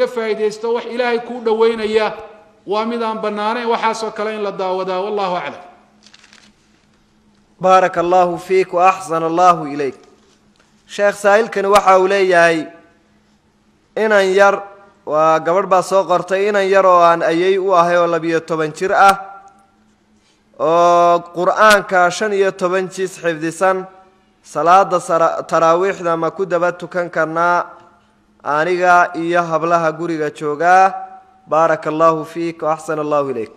Faaidaysto wax Ilaahay kuu dhoweynaya waa mid aan bannaanayn waxaasoo kale in la daawadaa. Wallahu aclam. Baaraka allahu fiik wa axsana allahu ilayk. Sheekh, saa'ilkani waxa uu leeyahay, inan yar, waa gabadh baa soo qortay, inan yar oo aan ayey u ahay oo 12 jir ah oo Qur-aanka 15 jis xifdisan, salaada taraawiixda ma ku daba tukan karnaa aniga iyo hablaha guriga joogaa? Baaraka allahu fiik wa axsana allahu ilayk.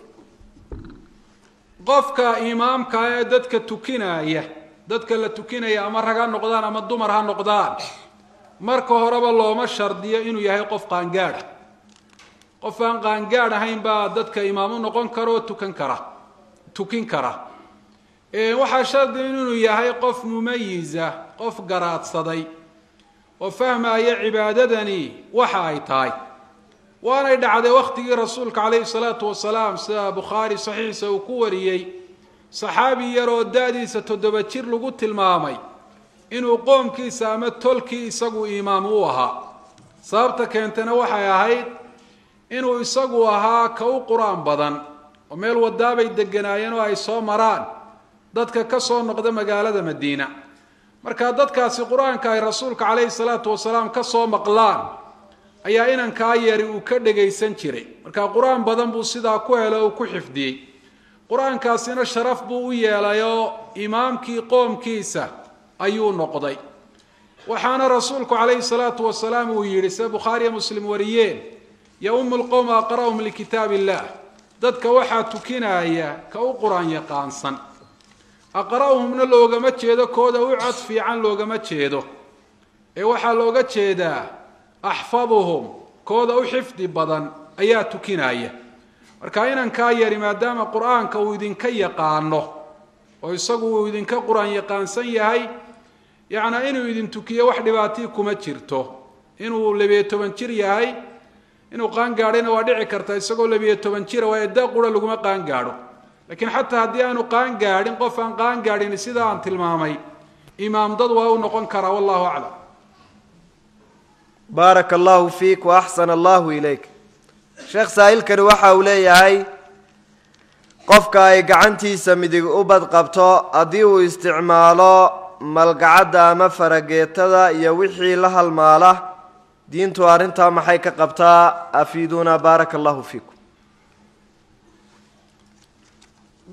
Qofka imaamka ee dadka tukinaya, dadka la tukinaya ama rag ha noqdaan ama dumar ha noqdaan, marka horeba looma shardiyo inuu yahay qof qaangaadha. Qof aan qaangaadh ahayn baa dadka imaam u noqon kara oo tukan kara, tukin kara. Waxaa shardi inuu yahay qof mumayiza, qof garaadsaday oo fahmaya cibaadadani waxa ay tahay. Waanay dhacday waktigii Rasuulka calayhi salaatu wasalaam, sida Bukhaari saxiixiisa uu ku wariyey, saxaabi yar oo da-diisa 7 jir lagu tilmaamay inuu qoomkiisa ama tolkii isagu imaam u ahaa. Sababta keentana waxay ahayd inuu isagu ahaa ka u qur-aan badan, oo meel wadaabay deganaayeen oo ay soo maraan dadka ka soo noqda magaalada Madiina. Marka dadkaasi Qur-aanka ay Rasuulka calayhi salaatu wasalaam ka soo maqlaan ayaa inankaa yari uu ka dhagaysan jiray. Marka qur-aan badan buu sidaa ku helo, uu ku xifdiyey. Qur-aankaasina sharaf buu u yeelayoo imaamkii qoomkiisa ayuu noqday. Waxaana Rasuulku calayhi salaatu wasalaam uu yidhi, sida Bukhaariya Muslim wariyeen: "Yaumu lqowma aqra'uhum likitaab illah." Dadka waxaa tukinaya ka u qur-aan yaqaansan. Aqra'uhumna loogama jeedo kooda u cod fiican, loogama jeedo, ee waxaa looga jeedaa axfaduhum, kooda u xifdi badan ayaa tukinaya. Marka inankaa yari, maadaama Qur-aanka uu idinka yaqaano oo isagu uu idinka qur-aan yaqaansan yahay, yacnaa inuu idin tukiyo wax dhibaatii kuma jirto. Inuu 12 jir yahay, inuu qaangaadhayna waa dhici karta isagoo 12 jira, waa edda qura laguma qaangaadho. Laakiin xataa haddii aanu qaangaadhin, qof aan qaangaadhin sida aan tilmaamay imaam dad waa u noqon karaa. Wallahu aclam. Baaraka allahu fiik wa axsana allahu ilayk. Sheekh, saa'ilkani waxa uu leeyahay, qofka ay gacantiisa midig u badqabto haddii uu isticmaalo malgacadda ama farageetada iyo wixii la halmaala, diintu arrintaa maxay ka qabtaa? Afiiduuna, baaraka allahu fiikum.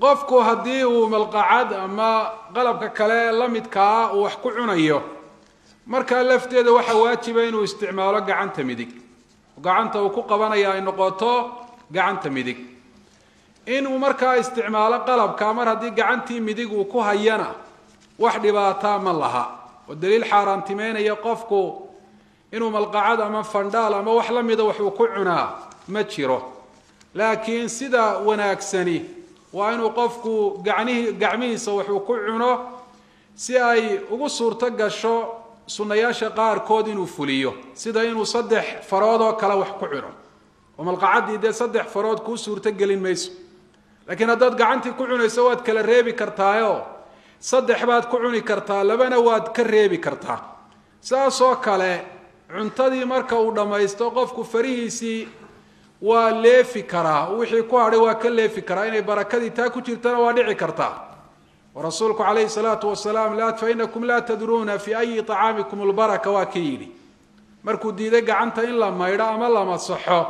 Qofku haddii uu malqacad ama qalabka kale la midkaa uu wax ku cunayo, markaa lafteeda waxaa waajiba inuu isticmaalo gacanta midig, gacanta uu ku qabanaya ay noqoto gacanta midig. Inuu markaa isticmaalo qalabka mar haddii gacantii midig uu ku hayana, wax dhibaataa ma laha, oo daliil xaaraantimeynaya qofku inuu malqacad ama fandhaal ama wax la mida wax uu ku cunaa ma jiro. Laakiin sida wanaagsani waa inuu qofku gacnihi gacmihiisa waxuu ku cuno, si ay ugu suurto gasho sunnayaasha qaarkood inuu fuliyo, sida inuu 3 farood oo kale wax ku cuno, oo malqacaddii dee 3 farood kuu suurto gelin mayso. Laakiin haddaad gacantii ku cunayso, waad kala reebi kartaayo, 3 baad ku cuni kartaa, 2na waad ka reebi kartaa. Saasoo kale cuntadii marka uu dhammaysto qofku farihiisii waa leefi karaa, wixii ku hadhay waa ka leefi karaa. Inay barakadii taa ku jirtana waa dhici kartaa, oo Rasuulku calayhi salaatu wasalaam "Fa inakum laa tadruuna fi ayi طacaamikum lbaraka" waa ka yidhi markuu diiday gacanta in la maydho ama la masaxo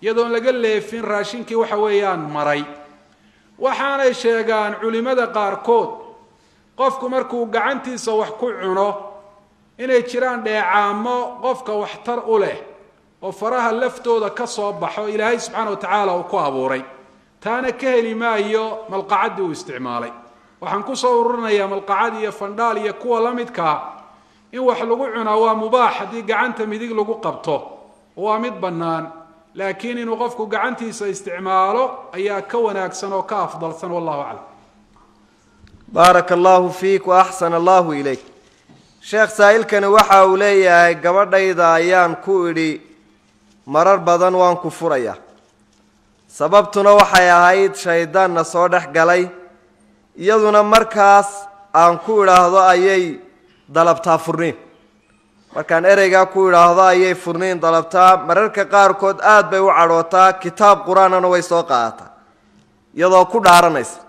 iyadoon laga leefin raashinkii waxa weeyaan maray. Waxaanay sheegaan culimada qaarkood, qofku markuu gacantiisa wax ku cuno inay jiraan dheecaamo qofka waxtar u leh oo faraha laftooda ka soo baxo, Ilaahay subxaana wa tacaala uu ku abuuray, taana ka heli maayo malqacaddii uu isticmaalay. Waxaan kusoo ururinayaa, malqacad iyo fandhaal iyo kuwa la midkaa in wax lagu cunaa waa mubaax haddii gacanta midig lagu qabto, waa mid bannaan. Laakiin inuu qofku gacantiisa isticmaalo ayaa ka wanaagsan oo ka afdalsan. Wallahu aclam. Baaraka allahu fiik wa axsana allahu ilayk. Sheekh, saa'ilkani waxa uu leeyahay, gabadhayda ayaan ku idhi marar badan waan ku furayaa, sababtuna waxay ahayd shaydaanna soo dhex galay, iyaduna markaas aan ku idhaahdo ayay dalabtaa furniin. Markaan ereygaa ku idhaahdo ayay furniin dalabtaa. Mararka qaarkood aad bay u cadhootaa, kitaab qur-aanana way soo qaadataa iyadoo ku dhaaranaysa.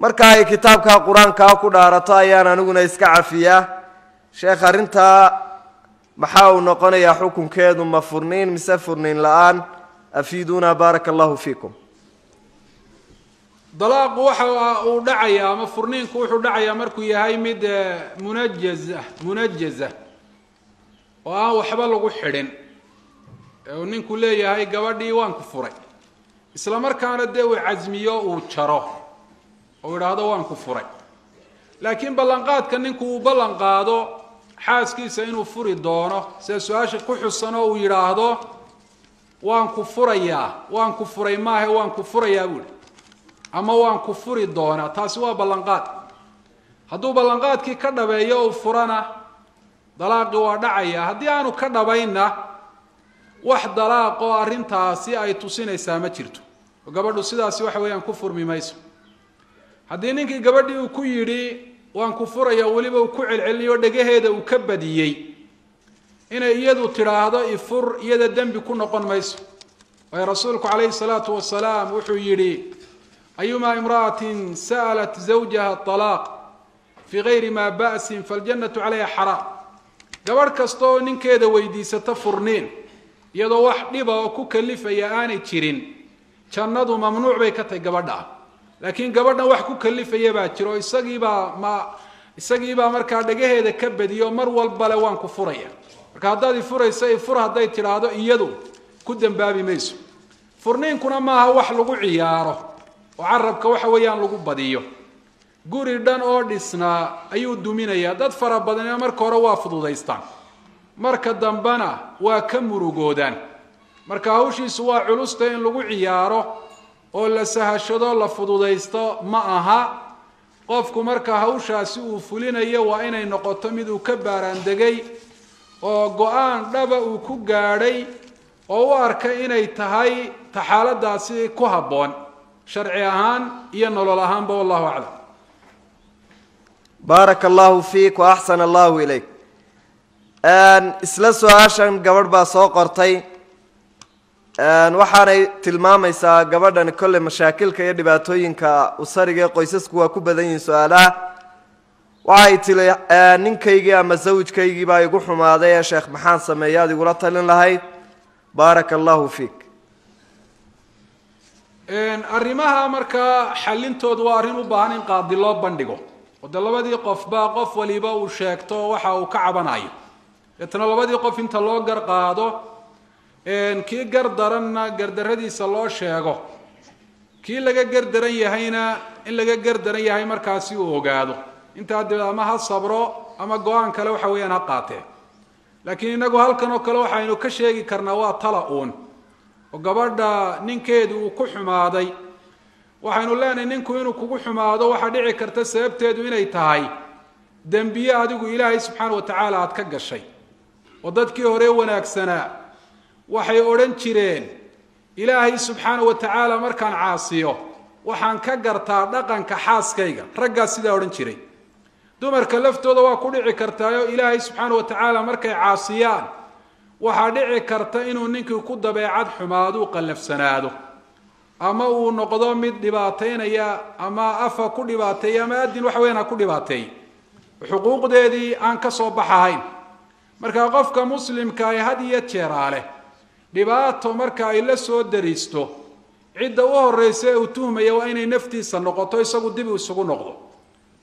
Marka ay kitaabkaa qur-aankaa ku dhaarato ayaan aniguna iska cafiyaa. Sheekh, arrintaa maxaa uu noqonayaa xukunkeedu? Ma furniin mise furniin la-aan? Afiiduuna baaraka allahu fiikum. Dalaaqu waxa uu dhacayaa ama furniinku wuxuu dhacayaa markuu yahay mid munajaz ah, munajaza oo aan waxba lagu xidhin, ee uu ninku leeyahay gabadhii waan ku furay, isla markaana dee uu casmiyo, uu jaro oo idhaahdo waan ku furay. Laakiin ballanqaadka ninku uu ballan qaado xaaskiisa inuu furi doono, sida su-aasha ku xusan, oo uu yidhaahdo waan ku furayaa, waan ku furay maahe, waan ku furayaa buuhi ama waan ku furi doonaa, taasi waa ballanqaad. Hadduu ballanqaadkii ka dhabeeyo uu furana, dalaaqii waa dhacaya. Haddii aanu ka dhabaynna, wax dalaaqoo arrintaasi ay tusinaysaa ma jirto, oo gabadhu sidaasi waxa weeyaan ku furmi mayso. Haddii ninkii gabadhii uu ku yidhi waan ku furaya, weliba uu ku celcelinayo, dhegaheeda uu ka badiyey, inay iyadu tidhaahdo ifur, iyada dembi ku noqon mayso. Waayo rasuulku calayhi salaatu wasalaam wuxuu yidhi: ayumaa imra'atin sa'alat zawjaha alaaq fii gayri maa ba'sin faljannatu calayha xaraam. Gabadh kasta oo ninkeeda weydiisata furniin iyadoo wax dhiba oo ku kalifaya aanay jirin, jannadu mamnuuc bay ka tahay gabadha. Laakiin gabadhan wax ku kalifaya baa jiro, isagiibaa ma isagiibaa markaa dhagaheeda ka badiyo, mar walbale waan ku furaya. Marka haddaad ifuraysa ifur hadday tidhaahdo, iyadu ku dambaabi mayso. Furniinkuna maaha wax lagu ciyaaro oo carabka waxa weeyaan lagu badiyo. Guri dhan oo dhisnaa ayuu duminayaa. Dad fara badanina marka hore waa fududaystaan, marka dambena waa ka murugoodaan. Marka hawshiisu waa culusta, in lagu ciyaaro oo la sahashado, la fududaysto ma aha. Qofku marka hawshaasi uu fulinayo waa inay noqoto mid uu ka baaraandegay oo go-aan dhaba uu ku gaadhay oo u arkay inay tahay taxaaladaasi ku habboon sharci ahaan iyo nolol ahaanba. Wallahu aclam. Baaraka allahu fiik wa axsana allahu ilayk. Isla su-aashan gabadh baa soo qortay, waxaanay tilmaamaysaa gabadhan kolley mashaakilka iyo dhibaatooyinka usariga ee qoysasku waa ku badan yihiin su-aalaha. Waxay tili: ninkaygii ama sawjkaygii baa igu xumaaday ee sheekh, maxaan sameeya ad igula talin lahayd? Baaraka allahu fiik. Arrimaha markaa xallintoodu waa arrin u baahan in qaadi loo bandhigo, oo dee labadii qofba qof waliba uu sheegto waxa uu ka cabanayo. Deetna labadii qof inta loo gar qaado, kii gar daranna gardaradiisa loo sheego, kii laga gardaran yahayna in laga gardaran yahay markaasi uu ogaado. Intaa dabeed ama ha sabro ama go-aan kale waxa weeyaan ha qaatee. Laakiin inagu halkan oo kale waxaynu ka sheegi karnaa waa tala uun. Oo gabadha ninkeedu uu ku xumaaday waxaynu leenahay, ninku inuu kugu xumaado waxaa dhici karta sababteedu inay tahay dembiye adigu Ilaahay subxaana wa tacaala aada ka gashay. Oo dadkii hore wanaagsanaa waxay odhan jireen: Ilaahay subxaana wa tacaala markaan caasiyo waxaan ka gartaa dhaqanka xaaskayga. Raggaas sidaa odhan jiray. Dumarka laftooda waa ku dhici kartaayoo Ilaahay subxaana wa tacaala markay caasiyaan waxaa dhici karta inuu ninkii ku dabeecad xumaaduu qallafsanaado, ama uu noqdo mid dhibaataynaya, ama afa ku dhibaateeya ama adin waxa weyaan ha ku dhibaateey, xuquuqdeedii aan ka soo baxahayn. Marka qofka muslimka ay had iyo jeeraale dhibaato marka ay la soo dariisto, cidda u horeysa ee uu tuhmaya waa inay naftiisa noqoto, isagu dib isugu noqdo.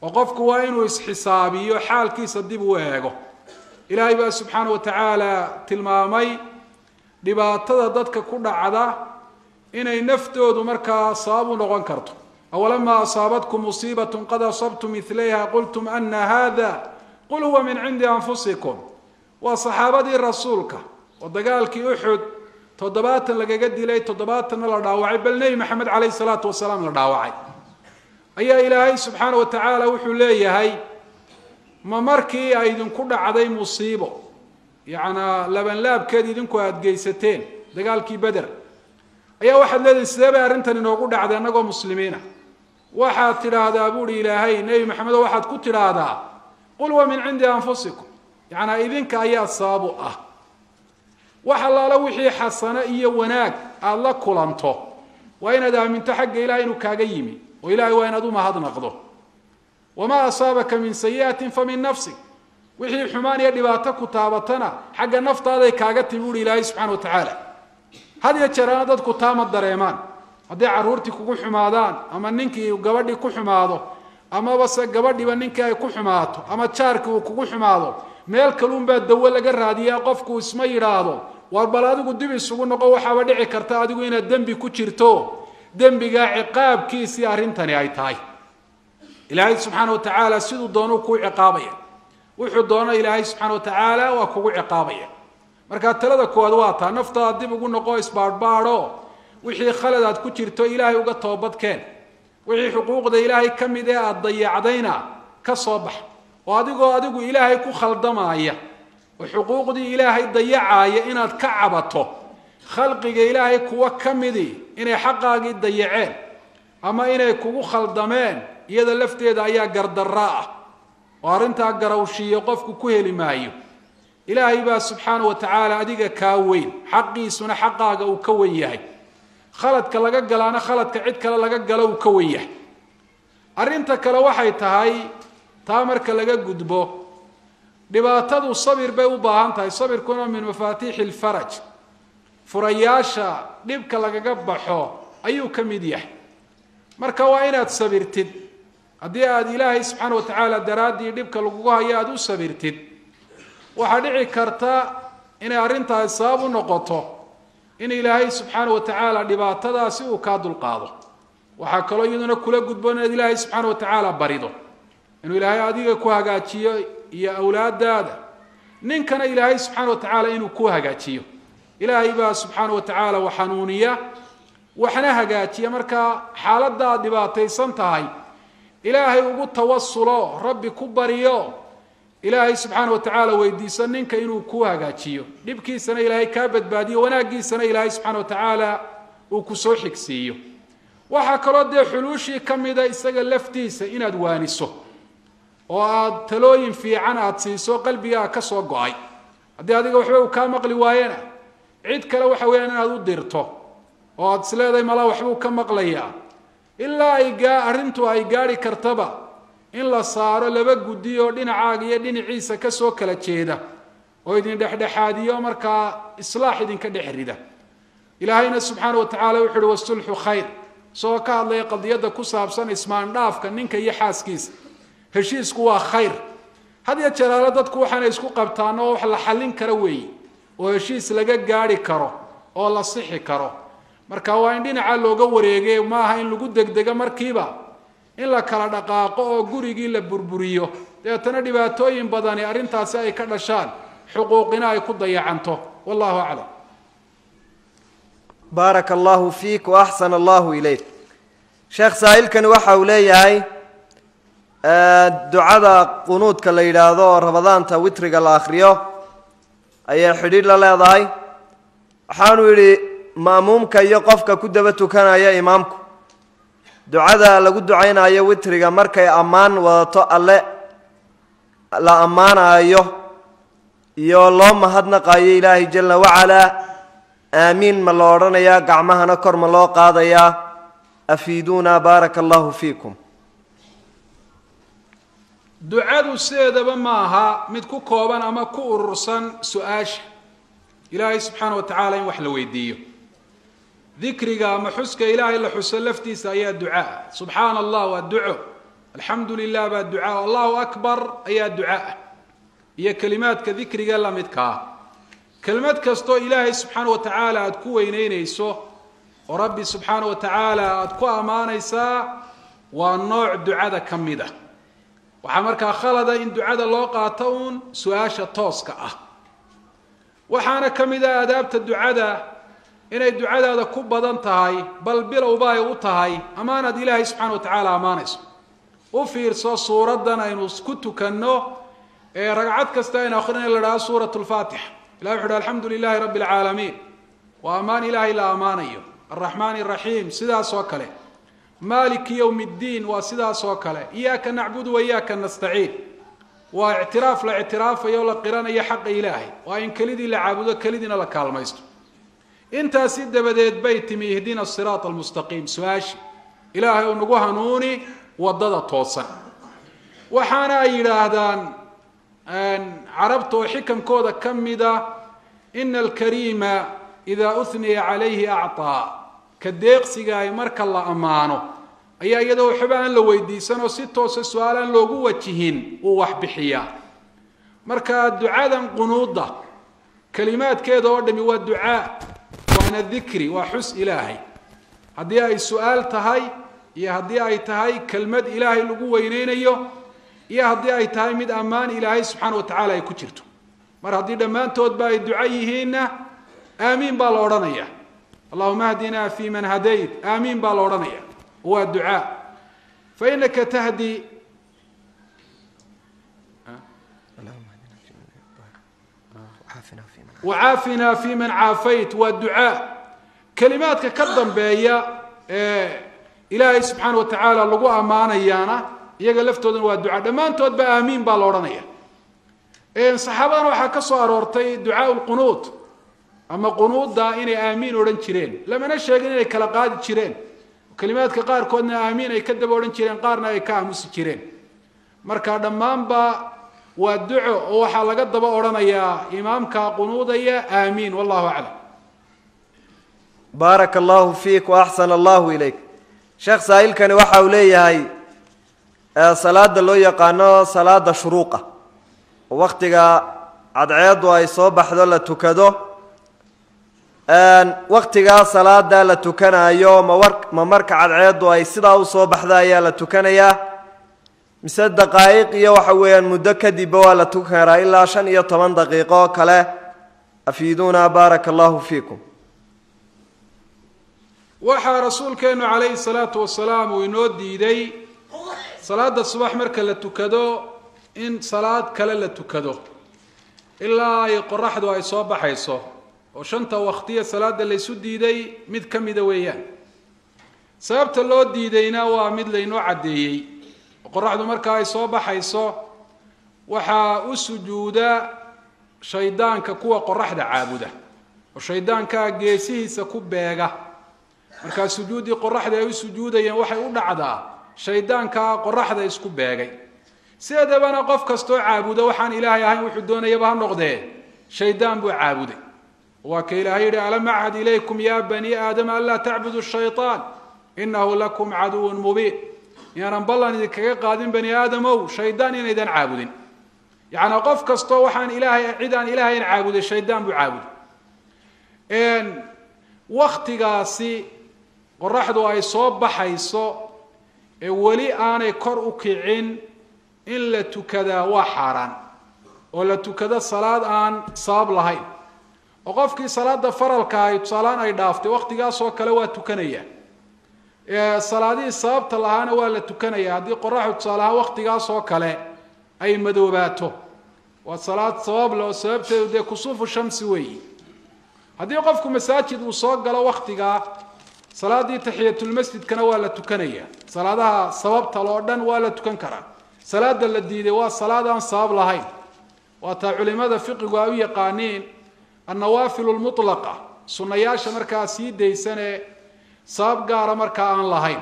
Oo qofku waa inuu isxisaabiyo, xaalkiisa dib u eego. Ilaahay baa subxaana wa tacaala tilmaamay dhibaatada dadka ku dhacda inay naftoodu markaa sabab u noqon karto: awalamaa asaabatkum musiibatun qad asabtum milayha qultum ana hada qul huwa min cindi anfusikum. Waa saxaabadii rasuulka oo dagaalkii Uxud 70 lagaga dilay, 70-na la dhaawacay, bal Nebi Maxamed caleyhi salaatu wasalaam la dhaawacay, ayaa Ilaahay subxaana wa tacaala wuxuu leeyahay: ma markii ay idinku dhacday musiibo, yacnaa labanlaabkeed idinku aada geysateen dagaalkii Beder, ayaa waxaad leedihin sidee bay arrintan inoogu dhacday annagoo muslimiina? Waxaad tidhaahdaa, buuhi Ilaahay, Nebi Maxamedo waxaad ku tidhaahdaa: qul huwa min cindi anfusikum. Yacnaa idinka ayaa sababu ah. Wax allaala wixii xasano iyo wanaag aada la kulanto waa inaad aaminto xagga ilahay inuu kaaga yimi, oo ilahay waa inaad u mahadnaqdo. Wamaa asaabaka min sayi'atin fa min nafsik, wixii xumaan iyo dhibaato ku taabatana xagga naftaaday kaaga timi uhi ilaahay subxana wa tacaala. Had iyo jeeraana dadku taama dareemaan, hadday carruurtii kugu xumaadaan ama ninkii gabadhii ku xumaado, amaba se gabadhiiba ninkii ay ku xumaato, ama jaarkii uu kugu xumaado, meel kaluunbaa dawo laga raadiyaa. Qofku isma yidhaahdo war bal adigu dib isugu noqo, waxaaba dhici karta adigu inaad dembi ku jirto, dembigaa ciqaabkiisii arrintani ay tahay. Ilaahay subxaana wa tacaala siduu doonuu kuu ciqaabaya, wuxuu doono ilaahay subxaana wa tacaala waa kugu ciqaabaya. Markaa talada koowaad waa taa, naftaada dib ugu noqo, isbaadhbaadho, wixii khalad aad ku jirto ilaahay uga toobadkeen, wixii xuquuqda ilaahay ka mid ee aada dayacdayna ka soo bax. Oo adigoo adigu ilaahay ku khaldamaaya oo xuquuqdii ilaahay dayacaaya inaad ka cabato khalqiga ilaahay kuwa ka midii inay xaqaagii dayaceen ama inay kugu khaldameen, iyada lafteeda ayaa gardarra ah, oo arrintaa garawshiiyo qofku ku heli maayo. Ilaahay baa subxaana wa tacaala adiga kaa weyn, xaqiisuna xaqaaga uu ka wen yahay, khaladka laga galaana khaladka cid kale laga galo uu ka wen yahay. Arrinta kale waxay tahay, taa marka laga gudbo, dhibaatadu sabir bay u baahan tahay. Sabirkuna min mafaatiixi alfaraj, furayaasha dhibka lagaga baxo ayuu ka mid yahay. Marka waa inaad sabirtid. Haddii aada ilaahay subxaana wa tacaala daraaddii dhibka lagugu hayo aada u sabirtid, waxaa dhici karta inay arrintaasi sabab u noqoto in ilaahay subxaana wa tacaala dhibaatadaasi uu kaa dulqaado. Waxaa kaloo iyaduna kula gudboon inaad ilaahay subxaana wa tacaala barido inuu ilaahay adiga ku hagaajiyo iyo awlaadaada, ninkana ilaahay subxaana wa tacaala inuu ku hagaajiyo. Ilaahay baa subxaana wa tacaala wax hanuuniya waxna hagaajiya. Markaa xaaladda aad dhibaataysan tahay ilaahay ugu tawasulo, rabbi ku baryo, ilaahay subxaana wa tacaala weydiiso ninka inuu ku hagaajiyo, dhibkiisana ilaahay kaa badbaadiyo, wanaaggiisana ilaahay subxaana wa tacaala uu kusoo xigsiiyo. Waxaa kaloo dee xuluushii ka mida isaga laftiisa inaad waaniso oo aada talooyin fiican aada siiso qalbigaa ka soo go-ay. Haddii adiga waxba uu kaa maqli waayena, cid kale waxa weeyaan inaad u dirto oo aada isleedahay malaa waxbuu ka maqlayaa, ilaa ay arrintu ay gaadhi kartaba in la saaro laba guddi oo dhinacaaga iyo dhinaciisa kasoo kala jeeda oo idin dhexdhexaadiyo, markaa islaax idinka dhex rida. Ilaahayna subxaana wa tacaala wuxu uhi wasulxu khayr, isagoo ka hadlaya qadiyadda ku saabsan ismaandhaafka ninka iyo xaaskiisa. Heshiisku waa khayr. Had iyo jeeraale dadku waxaanay isku qabtaan oo wax la xallin karo weeye, oo heshiis laga gaadhi karo oo la sixi karo. Marka waa in dhinaca looga wareegay, maaha in lagu degdego markiiba in la kala dhaqaaqo oo gurigii la burburiyo, dabeetana dhibaatooyin badani arrintaasi ay ka dhashaan, xuquuqina ay ku dayacanto. Wallahu aclam. Baaraka allahu fiik wa axsana allahu ilayk. Sheekh, saa'ilkani waxa uu leeyahay ducada qunuudka la yidhaahdo oo ramadaanta witriga la akhriyo ayay xidhiidh la leedahay. Waxaanu yidhi ma'muumka iyo qofka ku daba tukanaya imaamku ducada lagu ducaynayo witriga markay ammaan wadato, alle la ammaanayo iyo loo mahadnaqayo ilaahay jalla wacalaa, aamiin ma la odhanayaa? Gacmahana kor ma loo qaadayaa? Afiiduuna baaraka allahu fiikum. Ducadu sideedaba ma aha mid ku kooban ama ku urursan su-aasha ilaahay subxaana wa tacaala in wax la weydiiyo. Dikriga ama xuska ilaahay la xuso laftiisa ayaa ducaa. Subxaana allah waa duco, alxamdu lilah baa ducaa, allahu akbar ayaa ducaah, iyo kelimaadka dikriga lamidkaa. Kelmad kastoo ilaahay subxaana wa tacaala aada ku weyneyneyso oo rabbi subxaana wa tacaala aada ku ammaanaysaa waa nooc ducada ka mid ah. Waxaa markaa khalada in ducada loo qaato uun su-aasha tooska ah. Waxaana ka mid ah aadaabta ducada inay ducadaada ku badan tahay, bal bilowba ay u tahay ammaanaad ilaahay subxaana wa tacaala ammaanayso. U fiirso suuraddan aynu ku tukanno ee ragcad kasta aynu akrinay la dhaha suurat lfaatixa. Ilahi wuxu uhi alxamdu lilahi rabbi alcaalamiin, waa ammaan ilaahay la ammaanayo. Alraxmaan araxiim sidaas oo kale, maaliki yowmi ddiin waa sidaas oo kale, iyaaka nacbudu wa iyaaka nastaciin. Waa ictiraaf la ictiraafayo o la qiranayo xaqa Ilaahay, waa in kelidii la caabudo, kelidiina la kaalmaysto. Intaasi dabadeed bay timi ihdina siraata almustaqiim, su-aashi Ilaahay oo nagu hanuuni waddada toosan. Waxaana ay yidhaahdaan carabta oo xikamkooda ka mida, ina alkariima idaa uhniya calayhi acطaa, ka deeqsiga ay marka la ammaano ayaa iyadoo waxba aan la weydiisan oo si toosa su-aal aan loogu wajihin uu wax bixiyaa. Marka ducadan qunuuda kalimaadkeeda oo dhami waa ducaa, waana dikri, waa xus Ilaahay. Haddii ay su-aal tahay iyo haddii ay tahay kelmad Ilaahay lagu weyneynayo iyo haddii ay tahay mid ammaan Ilaahay subxaana wa tacaala ay ku jirto, mar haddii dhammaantoodba ay duco yihiinna aamiin baa la odhanaya. Allahuma ahdinaa fi man hadayt, aamiin baa la odhanaya, waa ducaa. Fa inaka tahdi wacaafinaa fi man caafayt, waa ducaa. Kalimaadka ka dambeeya ee Ilaahay subxaana wa tacaala lagu ammaanayaana iyaga laftoodana waa ducaa, dhammaantoodba aamiin baa la odhanaya. Saxaabadana waxaa ka soo aroortay ducaa lqunuud ama qunuudda inay aamiin odhan jireen, lamana sheegin inay kala qaadi jireen, kalimaadka qaarkoodna aamiin ay ka daba odhan jireen, qaarna ay ka aamusi jireen. Marka dhammaanba waa duco oo waxaa laga daba odhanayaa imaamka qunuudaya aamiin, wallahu aclam. Baaraka allahu fiik wa axsana allahu ilayk. Sheekh, saa'ilkani waxa uu leeyahay salaada loo yaqaano salaada shuruuqa, oo wakhtiga cadceeddu ay soo baxdo la tukado, wakhtigaa salaada la tukanayo ma marka cadceeddu ay sidaa u soo baxda ayaa la tukanayaa, mise daqaa'iq iyo waxa weeyaan muddo kadibba waa la tukan karaa ilaa 15 daqiiqo oo kale? Afiiduuna baaraka allahu fiikum. Waxaa rasuulkeenu calayhi salaatu wasalaam uu inoo diiday salaada subax marka la tukado in salaad kale la tukado ilaa ay qoraxdu ay soo baxayso, oo 5ta waqtiya salaada laysu diiday mid ka mida weeyaan. Sababta loo diidayna waa mid laynoo caddeeyey. Qoraxdu marka ay soo baxayso waxaa u sujuuda shaydaanka kuwa qoraxda caabuda, oo shaydaankaa geesihiisa ku beega. Markaa sujuuddii qoraxda ay u sujuudayeen waxay u dhacdaa shaydaankaa qoraxda isku beegay. Sideedabana qof kastoo caabuda waxaan Ilaahay ahayn wuxuu doonayaba ha noqdee, shaydaan buu caabuday. Waa ka Ilaahay yihi, alam achad ilaykum ya bani aadama anlaa tacbudu shayطaan inahu lakum caduwun mubiin. Inaanan ballan idinkaga qaadin bani aadamow shaydaan inaydan caabudin. Yacnaa qof kastoo waxaan Ilaahay, cid aan Ilaahayn caabuday, shaydaan buu caabuday. Waktigaasi qoraxdu ay soo baxayso ee weli aanay kor u kicin in la tukadaa waa xaaraan, oo la tukado salaad aan sabab lahayn. Oo qofkii salaada faralka ahay tusaalaan ay dhaaftay waktigaasoo kale waa tukanaya, salaadihii sababta lahaana waa la tukanaya. Haddii qoraxdu tusaale ahaan waktigaasoo kale ay madoobaato, waa salaad sabab leh oo sababteedu dee kusuufu shamsi weeyi. Haddii qofku masaajid uu soo galo waktigaa, salaadii taxiyatulmasjidkana waa la tukanaya. Salaadaha sababta loo dhan waa la tukan karaa. Salaada la diiday waa salaad aan sabab lahayn, waa taa culimada fiqigu ay u yaqaaniin annawaafilu lmutlaqa, sunnayaasha markaa sii daysanee sabab gaara markaa aan lahayn.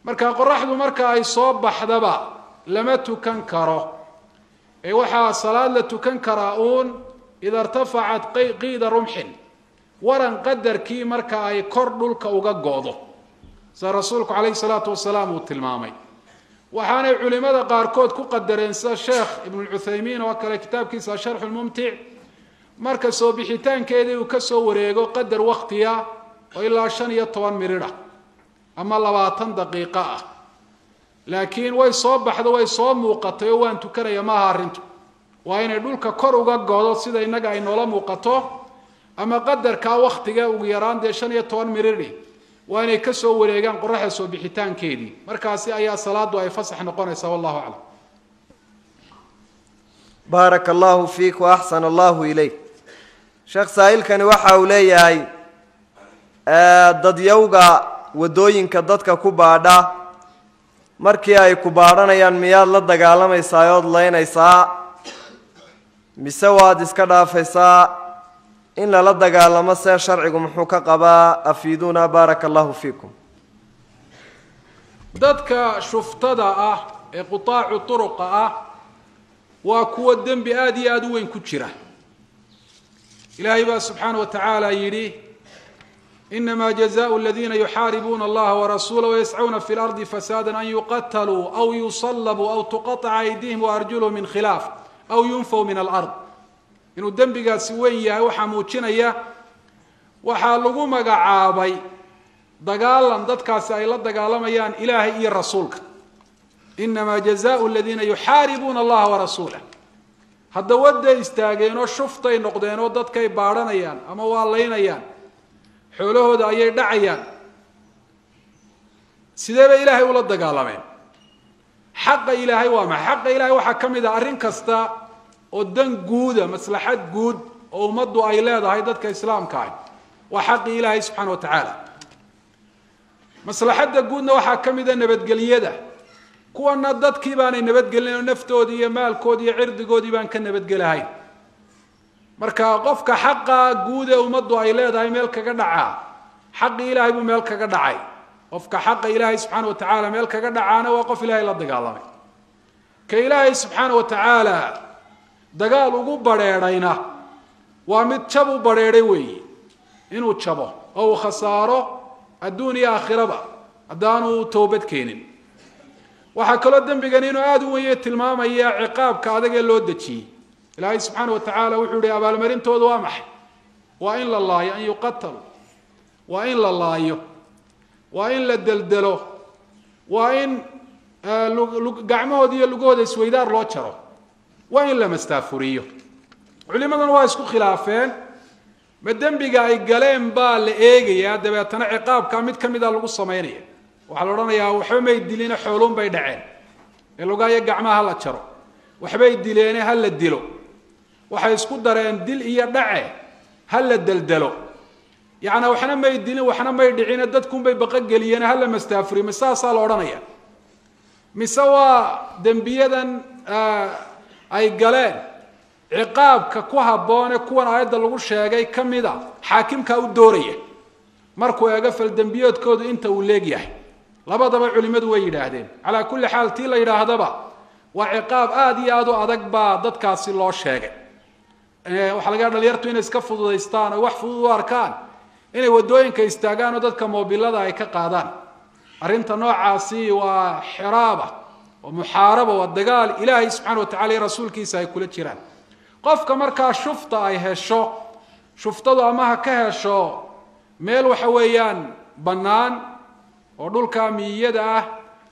Marka qoraxdu marka ay soo baxdaba lama tukan karo, ee waxaa salaad la tukan karaa uun ida irtafacat qiida rumxin, waran qadarkii marka ay kor dhulka uga go'do, sida rasuulku calayhi salaatu wasalaam uu tilmaamay. Waxaanay culimada qaarkood ku qadareen, sida Sheekh Ibnulcuthaymiin oo kale kitaabkiisa Sharxu lmumtic, marka soo bixitaankeedii uu kasoo wareego qadar waktiya oo ilaa 15 miridha ama 20 daqiiqo ah. Laakiin way soo baxdo, way soo muuqatay oo waan tukanaya maaha arrintu, waa inay dhulka kor uga godo sida innaga ay noola muuqato, ama qadarkaa waktiga ugu yaraan dee 15 miridhi waa inay kasoo wareegaan qoraxda soo bixitaankeedii. Markaasi ayaa salaadu ay fasax noqonaysaa, wallahu aclam. Baaraka allahu fiik wa axsana allahu ilayk. Sheekh, saa'ilkani waxa uu leeyahay dadyowga waddooyinka dadka ku baadha Markii ay ku baadhanayaan miyaad la dagaalamaysaa ood laynaysaa mise waad iska dhaafaysaa? In lala dagaalamo see sharcigu muxuu ka qabaa? Afiiduuna baaraka allahu fiikum. Dadka shuftada ah ee qutaacu turuqa ah waa kuwo dembi aada iyo aada u weyn ku jira. Ilaahay baa subxaana wa tacaala yidhi: inama jazaء aladiina yuxaaribuuna allaha warasuulah wayascuuna fi lardi fasaada an yuqataluu aw yusalabuu aw tuqaطca aydihim waarjuluhum min khilaaf aw yunfaw min alard. Inuu dembigaasi weyn yahay waxaa muujinaya waxaa lagu magacaabay dagaalan dadkaasi ay la dagaalamayaan Ilaahay iyo rasuulka. Inama jazaء aladiina yuxaaribuuna allaha warasuulah. Hadda wadday istaageenoo shuftay noqdeenoo dadkay baadhanayaan ama waa laynayaan, xoolahooda ayay dhacayaan. Sidee bay Ilaahay ula dagaalameen? Xaqa Ilaahay waa maxay? Xaqa Ilahay waxaa ka mid ah arrin kasta oo dan guuda, maslaxad guud oo ummaddu ay leedahay, dadka islaamka ah, waa xaqii Ilaahay subxaana wa tacaala. Maslaxadda guudna waxaa ka mid a nabadgelyada. Kuwana dadkii baanay nabadgelin oo naftoodii iyo maalkoodii iyo cirdigoodii baan ka nabadgelahayn. Marka qofka xaqa guud ee ummaddu ay leedahay meel kaga dhacaa, xaqii Ilaahay buu meel kaga dhacay. Qofka xaqa Ilaahay subxaana wa tacaala meel kaga dhacaana waa qof Ilaahay la dagaalamay. Ka Ilaahay subxaana wa tacaala dagaal ugu badrheedhayna waa mid jab u badrheedhay weeye, inuu jabo oo uu khasaaro adduun iyo aakhiraba haddaanu toobad keenin. Waxaa kaloo dembigan inuu aada u weye tilmaamaya ciqaabka adag ee loo dejiyey. Ilaahay subxaana wa tacaala wuxuu yihi: abaalmarintoodu waa maxay? Waa in la laayo, an yuqatalu, waa in la laayo, waa in la deldelo, waa in gacmahooda iyo lugahooda isweydaar loo jaro, waa in la mastaafuriyo. Culimaduna waa isku khilaafeen: ma dembiga ay galeen baa la eegayaa, dabeetana ciqaabka mid ka mida lagu samaynaya? Waxaa la odhanayaa waxba may diline, xooluun bay dhaceen, ee lugaayo gacmaha ha la jaro. Waxbay dileene, ha la dilo. Waxay isku dareen dil iyo dhace, ha la deldelo. Yacnaa waxna may dilin, waxna may dhicine, dadkunbay baqogeliyeene, ha la mastaafuriyo. Mise saasaa la odhanaya, mise waa dembiyadan ay galeen ciqaabka ku habboone kuwan aayadda lagu sheegay ka mida xaakimkaa u dooraya markuu eego faldembiyoodkoodu inta uu leegyahay? Labadaba culimmadu way yidhaahdeen. Calaa kulli xaal, tii la yidhaahdaba waa ciqaab aada iyo aada u adag baa dadkaasi loo sheegay. Waxaa laga dhalinyartu inay iska fududaystaan oo wax fudud u arkaan inay waddooyinka istaagaan oo dadka moobilada ay ka qaadaan. Arrinta noocaasi waa xiraaba oo muxaaraba, waa dagaal Ilaahay subxana wa tacala iyo rasuulkiisa ay kula jiraan. Qofka markaa shufta ay hesho, shuftadu ama ha ka hesho meel waxa weeyaan bannaan oo dhulka miyiyada ah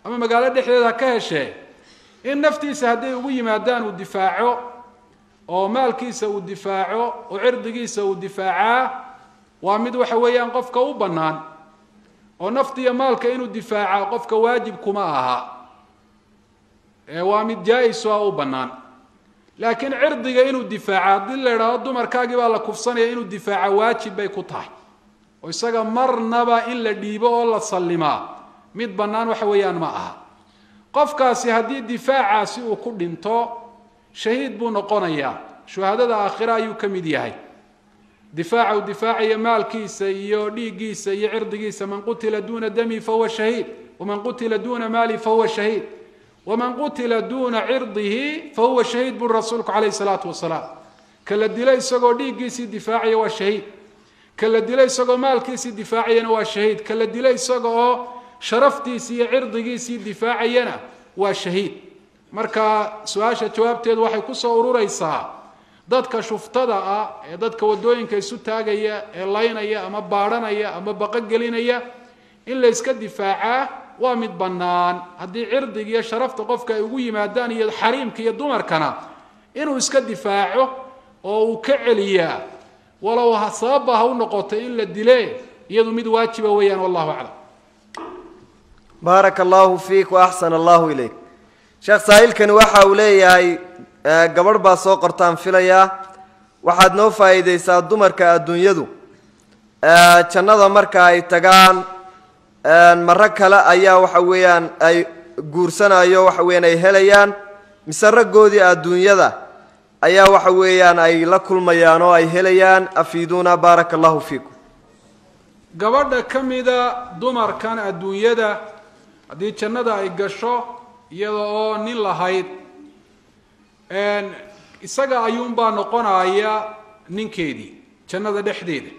ama magaalo dhexdeeda ha ka heshee, in naftiisa hadday ugu yimaadaan uu difaaco oo maalkiisa uu difaaco oo cirdigiisa uu difaacaa waa mid waxa weeyaan qofka u bannaan. Oo nafta iyo maalka inuu difaacaa qofka waajib kuma aha, ee waa mid jaa-is oo u bannaan. Laakiin cirdiga inuu difaaca, haddii la idhaahdo dumarkaagii baa la kufsanaya, inuu difaaca waajib bay ku tahay, oo isaga marnaba in la dhiibo oo la sallimaa mid bannaan waxa weeyaan ma aha. Qofkaasi haddii difaacaasi uu ku dhinto, shahiid buu noqonayaa, shuhadada aakhira ayuu ka mid yahay, difaaca uu difaacaya maalkiisa iyo dhiiggiisa iyo cirdigiisa. Man qutila duuna dami fahuwa shahiid, waman qutila duuna maali fahuwa shahiid, waman qutila duuna cirdihi fahuwa shahiid, buri rasuulku calayhi salaatu wasalaam. Ka la dilo isagoo dhiiggiisii difaacaya waa shahiid, ka la dilo isagoo maalkiisii difaacayana waa shahiid, ka la dilo isaga oo sharaftiisii iyo cirdigiisii difaacayana waa shahiid. Marka su-aasha jawaabteedu waxay kusoo urureysaa: dadka shuftada ah ee dadka waddooyinka isu taagaya ee laynaya ama baadhanaya ama baqogelinaya, in la yska difaacaa waa mid bannaan. Haddii cirdiga iyo sharafta qofka ay ugu yimaadaan iyo xariimka iyo dumarkana, inuu iska difaaco oo uu ka celiyaa, walow sababba ha u noqoto in la dile, iyadu mid waajiba weeyaan. Wallahu aclam. Baaraka allahu fiik wa axsana allahu ilayk. Sheekh, saa'ilkani waxa uu leeyahay, gabadh baa soo qortaan filayaa, waxaad noo faa'iidaysaa dumarka adduunyadu jannada marka ay tagaan maro kale ayaa waxa weeyaan ay guursanayo waxa weeyaan ay helayaan, mise raggoodii adduunyada ayaa waxa weeyaan ay la kulmayaan oo ay helayaan? Afiiduuna baaraka allahu fiikum. Gabadha ka mida dumarkan adduunyada haddii jannada ay gasho iyada oo nin lahayd, isaga ayuunbaa noqonaya ninkeedii jannada dhexdeeda.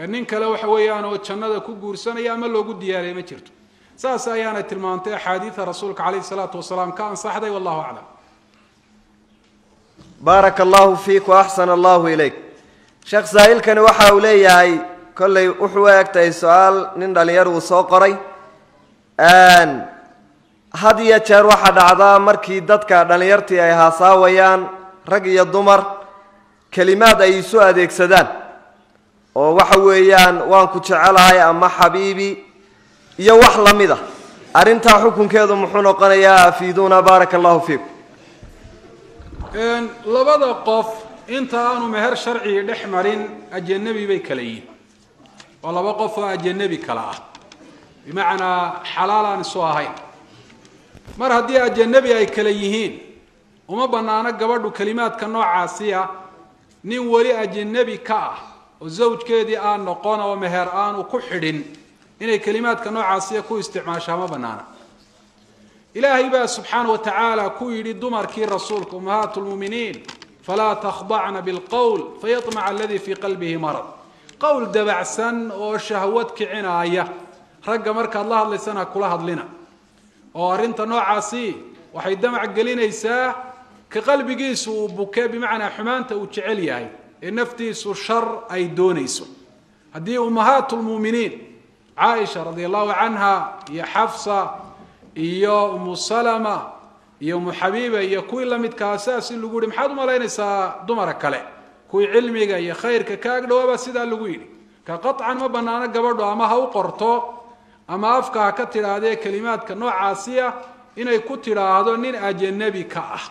Nin kale waxa weeyaan oo jannada ku guursanaya ama loogu diyaariyay ma jirto. Saas ayaana tilmaantay axaadiida rasuulka caleyhi salaatu wasalaam ka ansaxday, wallahu aclam. Baaraka allahu fiik wa axsana allahu ilayk. Sheekh saa'ilkani waxa uu leeyahay, kolley wuxuu u egtahay su-aal nin dhallinyar uu soo qoray. Had iyo jeer waxaa dhacdaa markii dadka dhallinyartii ay haasaawayaan, rag iyo dumar, kelimaad ay isu adeegsadaan oo waxa weeyaan waan ku jecelahay ama xabiibi iyo wax la mid a. Arrintaa xukunkeedu muxuu noqonayaa? Afiiduuna baaraka allahu fiikum. Labada qof inta aanu meher sharcigi dhex marin ajanabi bay kala yihiin, waa laba qof oo ajanabi kala ah, bimacnaa xalaal aan isu ahayn. Mar haddii ajanabi ay kala yihiin, uma banaano gabadhu kelimaadka noocaasiya nin weli ajanabi ka ah oo zawjkeedii aan noqon oo meher aanu ku xidhin inay kelimaadka noocaasiya ku isticmaashaa ma banaana. Ilaahay baa subxaana wa tacaala ku yidhi dumarkii rasuulka ummahaat lmuuminiin, falaa takhdacna bilqowl fayamaca aladii fii qalbihi marad. Qowl dabacsan oo shahwad kicinaaya ragga markaad la hadlaysana ha kula hadlina, oo arrinta noocaasi waxay damac gelinaysaa ka qalbigiisu uu bukee, bimacnaa xumaanta uu jecel yahay ee naftiisu shar ay doonayso. Haddii ummahaat lmuuminiin Caaisha radia allahu canha iyo Xafsa iyo Umu Salama iyo Umu Xabiiba iyo kuwii lamidkaa saas in lagu yihi, maxaad umalaynaysaa dumara kale kuwii cilmiga iyo khayrka ka agdhowaabaa sidaa lagu yidhi? Ka qaطcan ma banaano gabadho ama ha u qorto ama afka ha ka tidhaahdee kelimaadka noocaasiya inay ku tidhaahdo nin ajanabi ka ah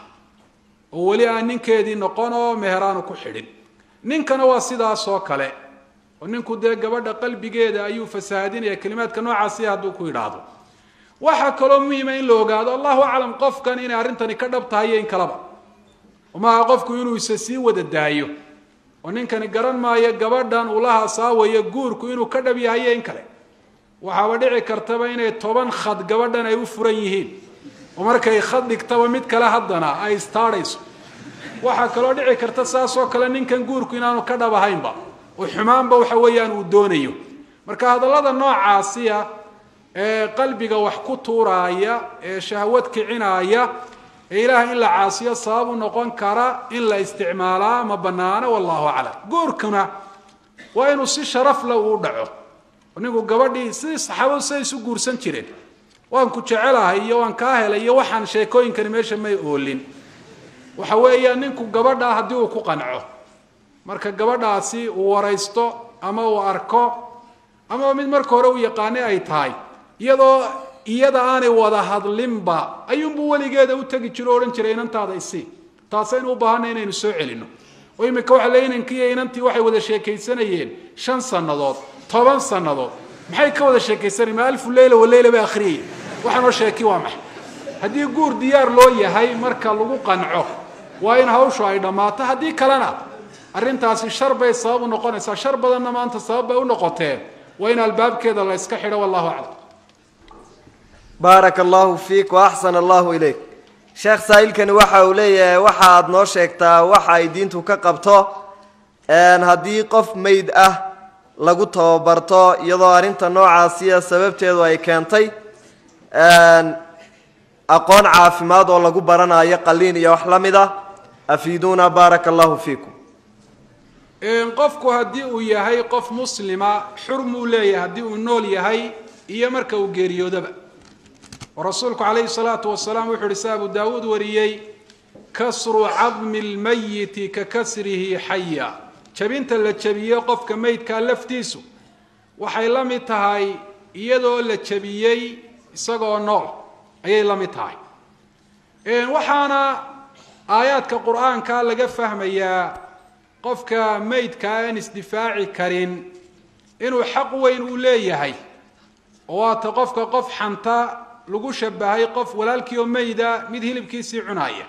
oo weli aan ninkeedii noqon oo meheraanu ku xidhin. Ninkana waa sidaas oo kale, oo ninku dee gabadha qalbigeeda ayuu fasahaadinaya kelimaadka noocaasiya hadduu ku yidhaahdo. Waxaa kaloo muhima in la ogaado, allahu aclam, qofkan inay arrintani ka dhab tahay iyo in kaleba. Maaha qofku inuu isa sii wada daayo, oo ninkani garan maayo gabadhan uu la hasaawayo guurku inuu ka dhab yahay iyo in kale. Waxaaba dhici kartaba inay 10 khad gabadhan ay u furan yihiin, oo markay khad dhigtaba mid kale haddana ay istaadhayso. Waxaa kaloo dhici karta saasoo kale ninkan guurku inaanu ka dhab ahaynba oo xumaanba waxa weeyaan uu doonayo. Marka hadallada noocaasiya ee qalbiga wax ku tuuraaya ee shahwad kicinaaya ee ilaah in la caasiyo sabab u noqon kara in la isticmaalaa ma banaano, wallahu aclam. Guurkuna waa inuu si sharaf leh uu dhaco. Ninku gabadhii sidii saxaabadu siday isu guursan jireen, waan ku jecelahay iyo waan kaa helay iyo waxaan sheekooyinkani meesha may oolin. Waxa weeyaan ninku gabadhaa haddii uu ku qanco, marka gabadhaasi uu waraysto ama uu arko ama mid marka hore uu yaqaanay ay tahay, iyadoo iyada aanay wada hadlinba ayuunbuu weligeeda u tegi jiro o odhan jiray inantaada isii. Taasaynu u baahanay inaynu soo celino. Oo imika waxa le inankii iyo inantii waxay wada sheekaysanayeen 5 sannadood, 10 sannadood. Maxay ka wada sheekaysanayen? Ma alfu leyla wa leyla bay akhriyayeen? Waxaanoo sheeki waa maxay? Haddii guur diyaar loo yahay marka lagu qanco waa in hawshu ay dhammaato, haddii kalena arrintaasi shar bay sabab u noqonaysaa. Shar badanna maanta sabab bay u noqotee, waa in albaabkeeda la iska xidho, wallahu aclam. Baaraka allahu fiik wa axsana allahu ilayk. Sheekh saa'ilkani waxa uu leeyahay, waxa aad noo sheegtaa waxa ay diintu ka qabto haddii qof meyd ah lagu tababarto, iyadoo arrinta noocaasiya sababteedu ay keentay aqoon caafimaad oo lagu baranayo qaliin iyo wax la mid ah. Afiiduuna baaraka allahu fiikum. Qofku haddii uu yahay qof muslima xurmuu leeyahay haddii uu nool yahay iyo marka uu geeriyoodaba. Oo rasuulku calayhi salaatu wasalaam wuxu uhi, sa Abu Daawuud wariyey, kasru cadmi lmayiti ka kasrihi xaya. Jabinta la jabiyo qofka meydkaa laftiisu waxay la mid tahay iyadoo la jabiyey isagoo nool ayay la mid tahay. Waxaana aayaadka qur-aanka laga fahmayaa qofka meydkaa aan isdifaaci karin inuu xaq weyn uu leeyahay, oo waata qofka qof xanta lagu shabahay qof walaalkii oo meyda mid hilibkiisii cunaaya.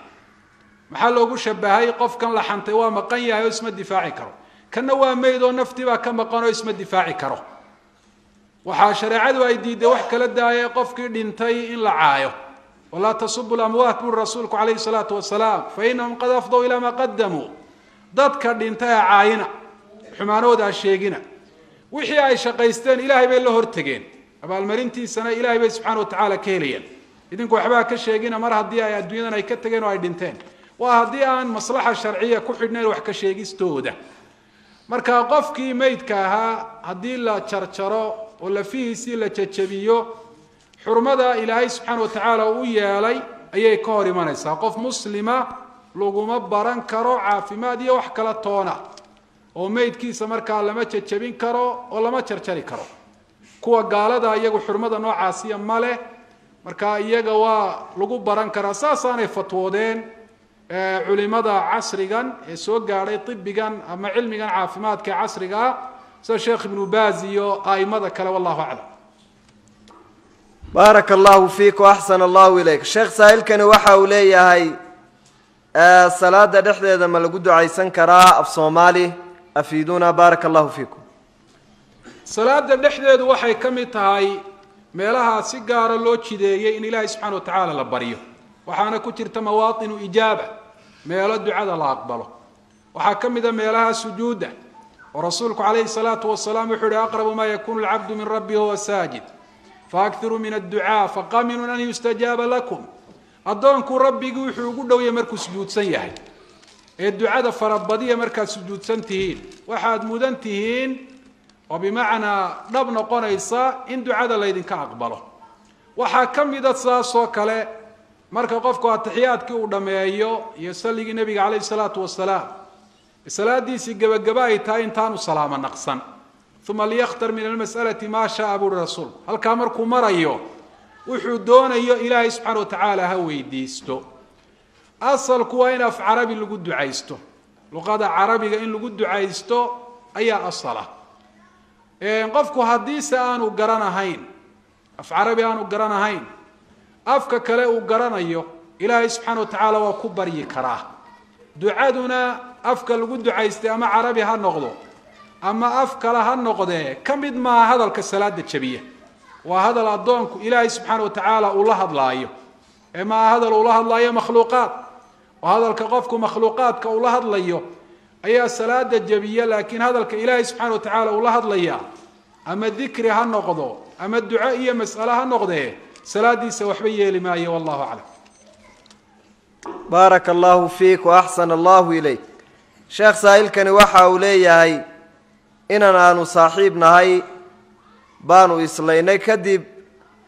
Maxaa loogu shabahay? Qofkan la xantay waa maqan yahay oo isma difaaci karo, kanna waa meyd oo naftii baa ka maqan oo isma difaaci karo. Waxaa shareecadu ay diiday wax kala daaya qofkii dhintay in la caayo. Walaa tasubu lamwaat buri rasuulku calayhi salaatu wasalaam, fa inahum qad afdow ilaa maa qadamuu. Dadka dhintay ha caayina, xumaanahooda ha sheegina, wixii ay shaqaysteen ilaahay bay la hortegeen, abaalmarintiisana ilaahay bay subxaana wa tacaala ka helayaan. Idinku waxbaa ka sheegina mar haddii ay adduunyadan ay ka tegeen oo ay dhinteen, waa haddii aan maslaxa sharciya ku xidhnayn wax ka sheegistooda. Marka qofkii meydka ahaa haddii la jarjaro oo lafihiisii la jajabiyo, xurmada ilaahay subxaana wa tacaala u yeelay ayay ka hor imanaysaa. Qof muslima laguma baran karo caafimaad iyo wax kala toona, oo meydkiisa markaa lama jajabin karo oo lama jarjari karo. Kuwa gaalada iyagu xurmada noocaasiya ma leh, marka iyaga waa lagu baran karaa. Saasaanay fatwoodeen culimada casrigan ee soo gaadhay ibigan ama cilmigan caafimaadka ee casriga ah, sida Sheekh Ibnu Baaz iyo aimada kale, wallahu aclam. Baaraka allahu fiik waaxsana allahu ilayk. Sheekh saahilkani waxa uu leeyahay, salaada dhexdeeda ma lagu ducaysan karaa af Soomaali? Afiiduuna baaraka allahu fiikum. Salaada dhexdeedu waxay ka mid tahay meelaha si gaara loo jideeyey in Ilaahay subxana wa tacaala la baryo, waxaana ku jirta mawaatinu ijaaba, meelo ducada la aqbalo. Waxaa ka mid a meelaha sujuudda, oo rasuulku calayhi salaatu wasalaam wuxuu uhi: aqrabu maa yakunu alcabdu min rabbi huwa saajid, faakiruu min adducaa faqaminun an yustajaaba lakum. Addoonku rabbigii wuxuu ugu dhowyay markuu sujuudsan yahay, ee ducada farabadiya markaad sujuudsan tihiin, waxaad mudan tihiin oo bimacnaa dhab noqonaysa in ducada laydinka aqbalo. Waxaa ka mida sidaas oo kale marka qofku atixiyaadkii uu dhammeeyo iyo salligii nebiga calayhi salaatu wasalaam, salaadiisii gebagaba ay tahay, intaanu salaamo naqsan, uma liyakhtar min almas'alati maa shaaa, buuri rasuulku. Halkaa markuu marayo wuxuu doonayo Ilaahay subxaana wa tacaala ha weydiisto. Asalku waa in af carabi lagu ducaysto, luqada carabiga in lagu ducaysto ayaa asala. Qofku haddiise aanu garanahayn af carabi, aanu garanahayn, afka kale uu garanayo Ilaahay subxaana wa tacaala waa ku baryi karaa. Ducaduna afka lagu ducaystay ama carabi ha noqdo ama af kale ha noqdee, ka mid maaha hadalka salaada jabiya. Waa hadal addoonku Ilaahay subxaana wa tacaala uu la hadlaayo, ee maaha hadal uu la hadlaayo makhluuqaad. Oo hadalka qofku makhluuqaadka uu la hadlayo ayaa salaada jabiya, laakiin hadalka Ilaahay subxaana wa tacaala uu la hadlayaa, ama dikri ha noqdo ama duco iyo mas'ale ha noqdee, salaadiisa waxba yeeli maayo, wallahu aclam. Baaraka allahu fiik waaxsana allahu ilayk. Sheekh saa'ilkani waxa uu leeyahay, inan aanu saaxiib nahay baanu islaynay, kadib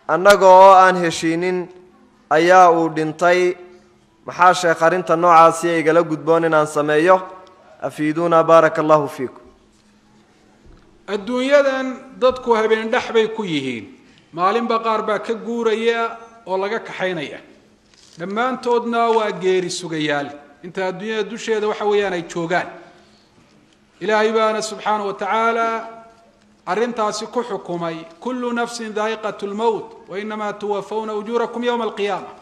annaga oo aan heshiinin ayaa uu dhintay. Maxaa sheekh arrinta noocaasi igala gudboon inaan sameeyo? Afiiduuna baaraka allahu fiikum. Adduunyadan dadku habeen dhex bay ku yihiin, maalinba qaar baa ka guuraya oo laga kaxaynaya, dhammaantoodna waa geeri sugayaal inta adduunyada dusheeda waxa weeyaan ay joogaan. Ilaahay baana subxaana wa tacaala arrintaasi ku xukumay: kullu nafsin daa'iqat lmowt wainamaa tuwafawna ujuurakum yowma alqiyaama,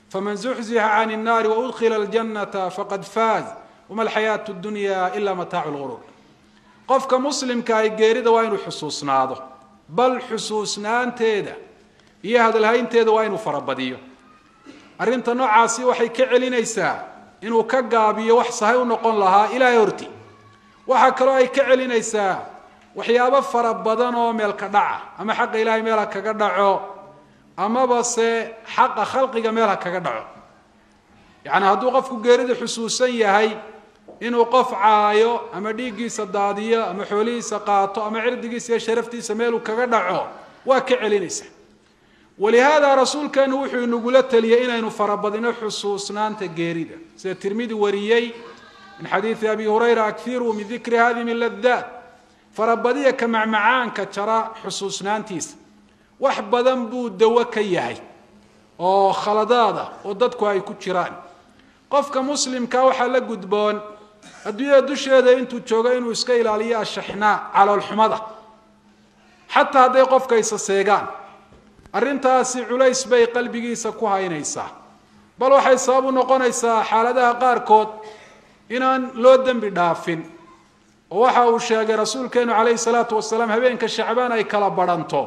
faman zuxzixa can الnaari waudkhila aljannata faqad faaz, wama alxayaatu اdunya ila mataacu lguruur. Qofka muslimka ay geerida waa inuu xusuusnaado, bal xusuusnaanteeda iyo hadalhaynteeda waa inuu farabadiyo. Arrinta noocaasi waxay ka celinaysaa inuu ka gaabiyo wax sahay u noqon lahaa Ilaahay horti. Waxaa kaloo ay ka celinaysaa waxyaabo fara badan oo meel ka dhaca, ama xaqa Ilaahay meel ha kaga dhaco, amaba se xaqa khalqiga meel ha kaga dhaco. Yacni hadduu qofku geerida xusuusan yahay, inuu qof caayo ama dhiiggiisa daadiyo ama xoolihiisa qaato ama cirdigiisa iyo sharaftiisa meeluu kaga dhaco waa ka celinaysa. Walihaada rasuulkeenu wuxuu inagula teliyey inaynu farabadino xusuusnaanta geerida, sida Tirmidi wariyey min xadiidi Abi Hurayra: akhiruu min dikri hadimi ladaat, farabadiya ka macmacaanka jara xusuusnaantiisa. Wax badan buu dawo ka yahay oo khaladaada oo dadku ay ku jiraan. Qofka muslimkaa waxaa la gudboon adduunyada dusheeda intuu joogo inuu iska ilaaliyo ashaxnaa, caloolxumada, xataa hadday qofka isa seegaan. Arrintaasi culays bay qalbigiisa ku haynaysaa, bal waxay sabab u noqonaysaa xaaladaha qaarkood inaan loo dembi dhaafin. Oo waxa uu sheegay rasuulkeenu calayhi salaatu wasalaam habeenka Shacbaan ay kala badhanto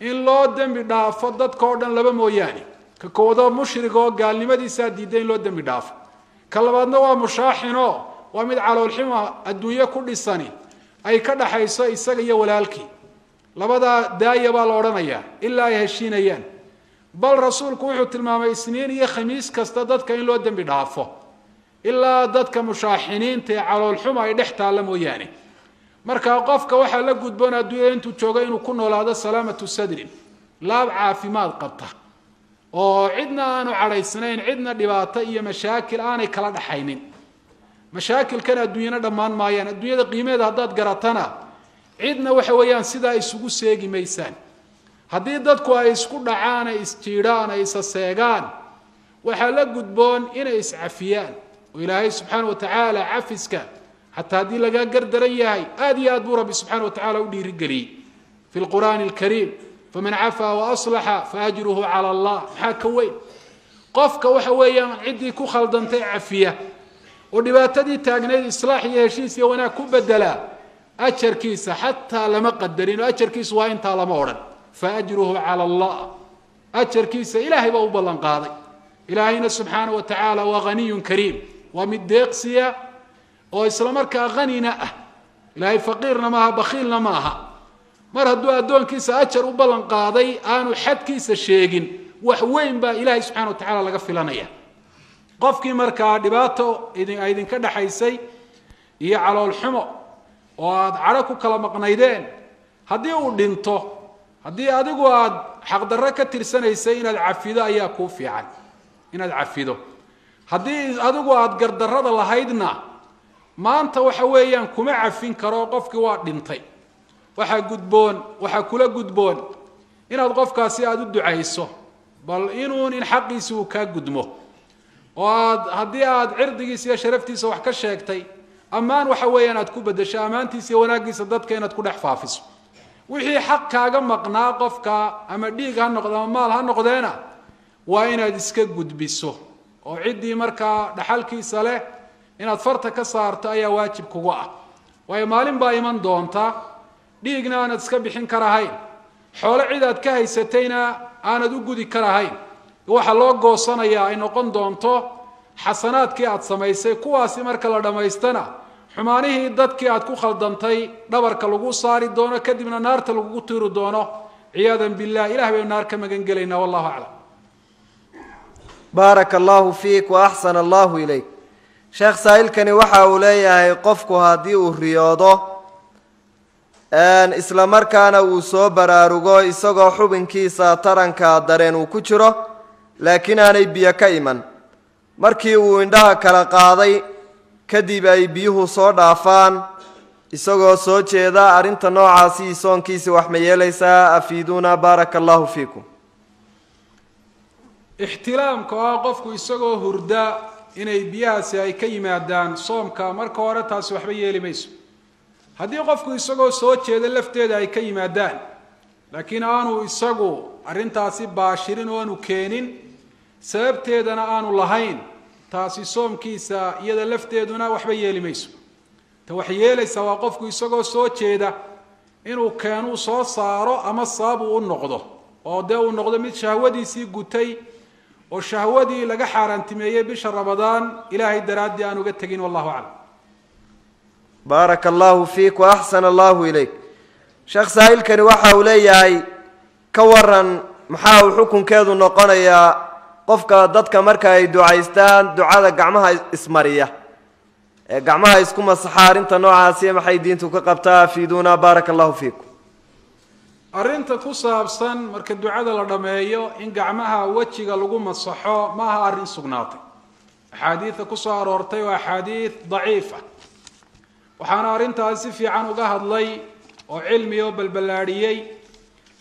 in loo dembi dhaafo dadka oo dhan laba mooyaane. Ka koowaadoo mushrig oo gaalnimadiisaa diiday in loo dembi dhaafo, ka labaadna waa mushaaxinoo waa mid caloolxuma adduunyo ku dhisani ay ka dhaxayso isaga iyo walaalkii. Labadaa daaya baa la odhanayaa ilaa ay heshiinayaan. Bal rasuulku wuxuu tilmaamay Isniin iyo Khamiis kasta dadka in loo dembi dhaafo ilaa dadka mushaaxiniinta ee caloolxuma ay dhex taalla mooyaane. Marka qofka waxaa la gudboon adduunyada intuu joogo inuu ku noolaado salaamatu sadrin, laab caafimaad qabta oo cidna aanu cadhaysnayn, cidna dhibaato iyo mashaakil aanay kala dhaxaynin. Mashaakilkan adduunyana dhammaan maayaan, adduunyada qiimeeda haddaad garatana cidna waxa weeyaan sidaa isugu seegi maysaan. Haddii dadku ay isku dhacaan, ay isjiidhaan, ay isa seegaan, waxaa la gudboon inay iscafiyaan. Oo Ilaahay subxaana wa tacaala cafiska xataa haddii lagaa gardaran yahay aada iyo aad buu Rabbi subxaana wa tacaala u dhiirigeliyey fi lqur'aani alkariim: faman cafaa wa aslaxa fa ajruhu cala Allah. Maxaa ka weyn qofka waxa weeyaan ciddii ku khaldantay cafiya oo dhibaatadii taagnayd islaax iyo heshiis iyo wanaag ku bedelaa, ajarkiisa xataa lama qadarin oo ajarkiisu waa intaa lama odhan. Fa ajruhu cala Allah, ajarkiisa Ilaahay baa u ballan qaaday. Ilaahayna subxaana wa tacaala waa haniyun kariim, waa mid deeqsiya oo isla markaa hanina ah. Ilaahay faqiirna maaha, bakhiilna ma aha. Mar hadduu addoonkiisa ajar u ballan qaaday aanu xadkiisa sheegin, wax weyn baa Ilaahay subxana wa tacala laga filanaya. Qofkii markaa dhibaato ay idinka dhexaysay iyo calool xumo oo aada cadho ku kala maqnaydeen, haddii uu dhinto, haddii adigu aada xaqdarro ka tirsanaysay, inaad cafido ayaa kuu fiican, inaad cafido. Haddii adigu aada gardarrada lahaydna, maanta waxa weeyaan kuma cafin karo, qofkii waa dhintay. Waxaa gudboon, waxaa kula gudboon inaad qofkaasi aada u ducayso, bal inuun in xaqiisi uu kaa gudmo, oo aad haddii aada cirdigiisa iyo sharaftiisa wax ka sheegtay, ammaan waxa weeyaan aad ku bedesho, ammaantiisa iyo wanaaggiisa dadka inaad ku dhex faafiso. Wixii xaq kaaga maqnaa qofka, ama dhiig ha noqde ama maal ha noqdeena, waa inaad iska gudbiso oo ciddii markaa dhaxalkiisa leh inaad farta ka saarto ayaa waajib kugu ah. Waayo maalin baa iman doonta dhiigna aanad iska bixin karahayn, xoolo cid aad ka haysatayna aanad u gudi karahayn. Waxaa loo goosanayaa ay noqon doonto xasanaadkii aad samaysay, kuwaasi marka la dhammaystana xumaanihii dadkii aad ku khaldantay dhabarka lagu saari doono, kadibna naarta lagugu tiiri doono, ciyaadan billah. Ilah baynu naar ka magan gelaynaa. Wallahu aclam. Baaraka allahu fiik wa axsana allahu ilayk. Sheekh, saa'ilkani waxa uu leeyahay, qofku haddii uu riyoodo isla markaana uu soo baraarugo isagoo xubinkiisa taranka dareen uu ku jiro, laakiin aanay biyo ka iman, markii uu indhaha kala qaaday kadib ay biyuhu soo dhaafaan isagoo soo jeeda, arrinta noocaasi soonkiisi wax ma yeelaysaa? Afiiduuna, baaraka allahu fiikum. Ixtilaamka oo ah qofku isagoo hurda inay biyahaasi ay ka yimaadaan soomka, marka hore taasi waxba yeeli mayso. Haddii qofku isagoo soo jeeda lafteeda ay ka yimaadaan, laakiin aanu isagu arrintaasi baashirin oo aanu keenin, sababteedana aanu lahayn, taasi soomkiisa iyada lafteeduna waxba yeeli mayso. Ta wax yeelaysa waa qofku isagoo soo jeeda inuu keenuu soo saaro ama sabab uu u noqdo, oo dee uu noqdo mid shahwadiisii gutay oo shahwadii laga xaaraantimeeyey bisha Ramadaan Ilaahay daraaddii aan uga tegin. Wallahu aclam. Baaraka allahu fiik wa axsana allahu ilayk. Sheekh, saa'ilkani waxa uu leeyahay, ka waran maxaa uu xukunkeedu noqonayaa qofka dadka marka ay ducaystaan ducada gacmaha ismariya ee gacmaha isku masaxa? Arrinta noocaasi maxay diintu ka qabtaa? Afiiduuna, baaraka allahu fiikum. Arrinta ku saabsan marka ducada la dhammeeyo in gacmaha wejiga lagu masaxo ma aha arrin sugnaatay. Axaadiidta ku soo aroortay waa axaadiid daciifa. Waxaana arrintaasi si fiican uga hadlay oo cilmi oo balballaadhiyey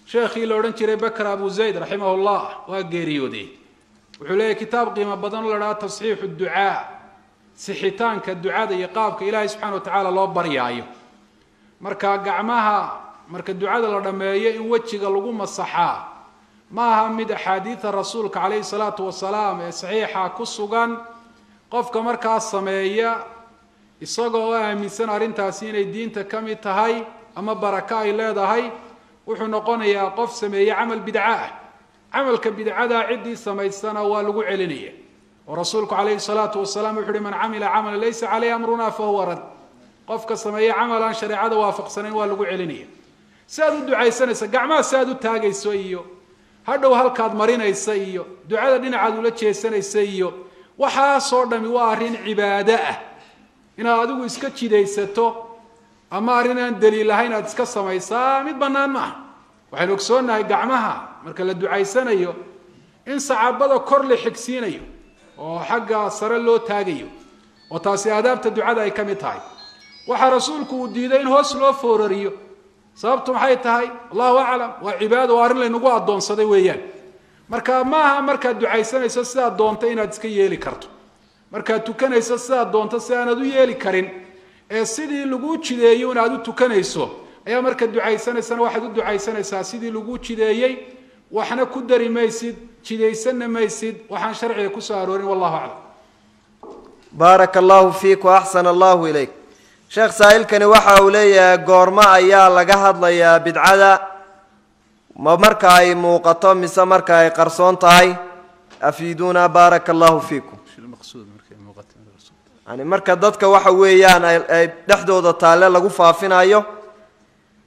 sheekhii la odhan jiray Bakr Abu Zayd, raximahullah, waa geeriyooday. Wuxuu leeyahy kitaab qiimo badan oo la dhaha Tasxiixu Ducaa, sixitaanka ducada iyo qaabka Ilaahay subxana wa tacaala loo baryaayo. Marka gacmaha marka ducada la dhammeeyo in wejiga lagu masaxaa Ma aha mid axaadiida rasuulka calayhi salaatu wasalaam ee saxiixa ku sugan. Qofka markaa sameeya isaga oo aaminsan arrintaasi inay diinta ka mid tahay ama barako ay leedahay, wuxuu noqonayaa qof sameeye camal bidca ah. Camalka bidcadaa ciddii samaysana waa lagu celinaya, oo rasuulku calayhi salaatu wasalaam wuxu uhi man camila camalan laysa caleyhi amruna fahuwa rad. Qofka sameeye camal aan shareecada waafaqsanayn waa lagu celinaya. Si aad u ducaysanaysa, gacmaha si aad u taagayso iyo hadhow halkaad marinaysa iyo ducada dhinacaad ula jeesanaysa iyo waxaasoo dhami waa arrin cibaado ah. Inaad adigu iska jidaysato ama arrin aan daliil lahayn aad iska samaysaa mid bannaan maaha. Waxaynu ogsoonnahay gacmaha marka la ducaysanayo in sacaabada kor la xigsiinayo oo xagga sare loo taagayo, oo taasi aadaabta ducada ay ka mid tahay. Waxaa rasuulku uu diiday in hoos loo foorariyo. Sababtu maxay tahay? Allahu aclam. Waa cibaado, waa arrin laynagu addoonsaday weeyaan. Marka maaha markaad ducaysanayso sidaad doonto inaad iska yeeli karto, markaad tukanayso sidaad doonto si aanaad u yeeli karin, ee sidii laguu jideeyo inaad u tukanayso ayaa markaad ducaysanaysana waxaad u ducaysanaysaa sidii laguu jideeyey, waxna ku dari maysid, jidaysanna maysid waxaan sharciga kusoo aroorin. Wallahu aclam. Baaraka allahu fiik wa axsana allahu ilayk. Sheekh saa'ilkani waxa uu leeyahay goormo ayaa laga hadlayaa bidcada, ma marka ay muuqato mise marka ay qarsoon tahay? Afiiduuna baaraka allahu fiikum. Yani marka dadka waxa weeyaan ay dhexdooda taalle lagu faafinayo,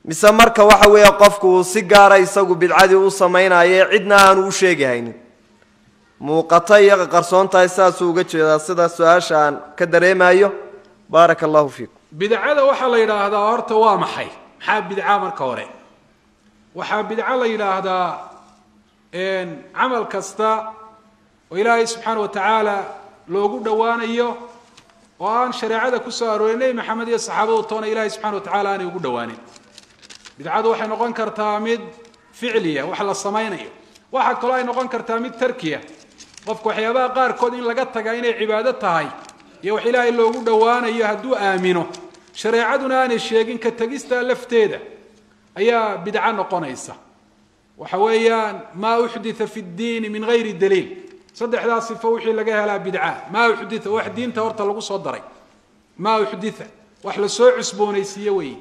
mise marka waxa weeye qofku uu si gaara isagu bidcadii u samaynayo cidna aanu u sheegi haynin? Muuqato iyo qarsoon tahay saasuu uga jeedaa, sida su-aasha aan ka dareemayo. Baaraka allahu fiikum. Bidcada waxaa la yidhaahdaa horta waa maxay? Maxaa bidca? Marka hore waxaa bidco la yidhaahdaa camal kasta oo ilaahay subxaana wa tacaala loogu dhowaanayo oo aan shareecada kusoo aroorin, Nebi Maxamed iyo saxaabadu toona ilaahay subxana wa tacala aanay ugu dhowaanin. Bidcadu waxay noqon kartaa mid ficliya, wax la samaynayo. Waxaa kaloo ay noqon kartaa mid tarkiya, qofku waxyaabaha qaarkood in laga tagaa inay cibaado tahay iyo wax ilaahay loogu dhowaanayo hadduu aamino, shareecaduna aanay sheegin, ka tegistaa lafteeda ayaa bidco noqonaysa. Waxa weeyaan maa uxditha fi ddiini min gayri daliil, saddexdaa sifo wixii laga helaa bidca. Maa uxditha, wax diinta horta lagu soo daray, maa uxditha wax lasoo cusboonaysiiye weeye.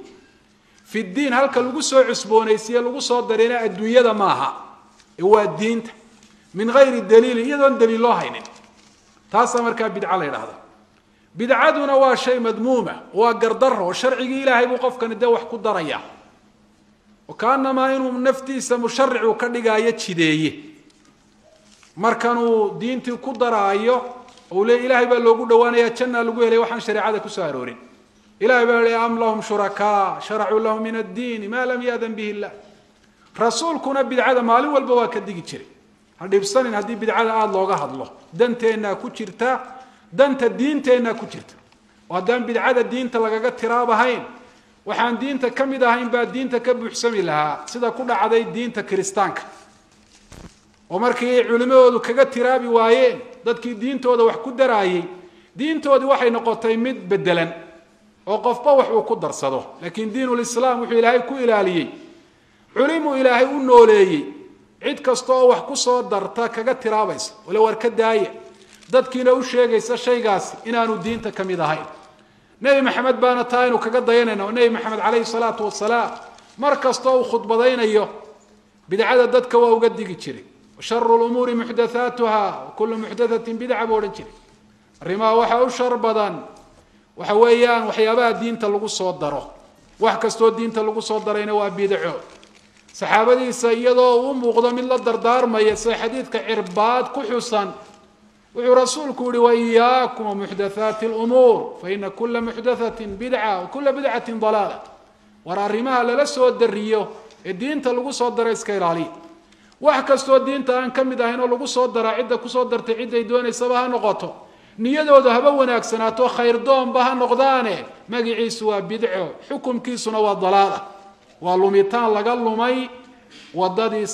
Fi ddiin halka lagu soo cusboonaysiiye lagu soo darayna adduunyada maaha ee waa diinta, min gayri daliilin, iyadoon daliil loo haynin, taasaa markaa bidca la yidhahda. Bidcaduna waa shay madmuuma, waa gardaro, oo sharcigii ilaahay buu qofkani dee wax ku daraya, oo kaanamaa inuu naftiisa musharic uu ka dhigaayo jideeye. Markanuu diintii ku daraayo ou le ilaahay baa loogu dhowaanaya, jannaa lagu helay, waxaan shareecada kusoo aroorin. Ilahay baa yihi am lahum shurakaa sharacuu lahum min addiini maa lam yaadan bihi illah. Rasuulkuna bidcada maalin walba waa ka digi jiray. Ha dhibsanin haddii bidcada aada looga hadlo, danteennaa ku jirta, danta diinteennaa ku jirta. Oo haddaan bidcada diinta lagaga tiraabahayn, waxaan diinta ka mid ahayn baa diinta ka buuxsami lahaa, sida ku dhacday diinta kiristaanka, oo markii culimadoodu kaga tiraabi waayeen dadkii diintooda wax ku daraayey, diintoodii waxay noqotay mid bedelan oo qofba wax uu ku darsado. Laakiin diinulislaam wuxuu ilaahay ku ilaaliyey, culimuu ilaahay u nooleeyey, cid kasta oo wax ku soo darta kaga tiraabaysa, wala war ka daaya, dadkiina u sheegaysa shaygaasi inaanu diinta ka mid ahayn. Nebi Maxamed baana taa aynu kaga dayanayna. Oo Nebi Maxamed calayhi salaatu wasalaam mar kastoo uu khudbadaynayo bidcada dadka waa uga digi jiray. Sharu lumuuri muxdathaatuha wa kullu muxdathatin bidca buu odhan jiray. Arrimaha waxaa u shar badan waxa weeyaan waxyaabaha diinta lagu soo daro, wax kastoo diinta lagu soo darayna waa bidco. Saxaabadiisa iyadoo uu muuqdo mid la dardaarmaya, sida xadiidka Cirbaad ku xusan, wuxuu rasuulku yihi wa iyaakum wamuxdathaati lumuur fa ina kula muxdathatin bidca wa kula bidcatin dalaala. War arrimaha lala soo dariyo ee diinta lagu soo dara iska ilaaliya. Wax kastoo diinta aan ka mid ahayn oo lagu soo daraa, cidda kusoo dartay cidday doonaysaba ha noqoto, niyadooda haba wanaagsanaato, khayrdoonba ha noqdaane, magiciisu waa bidco, xukumkiisuna waa dalaala, waa lumitaan laga lumay wadadii.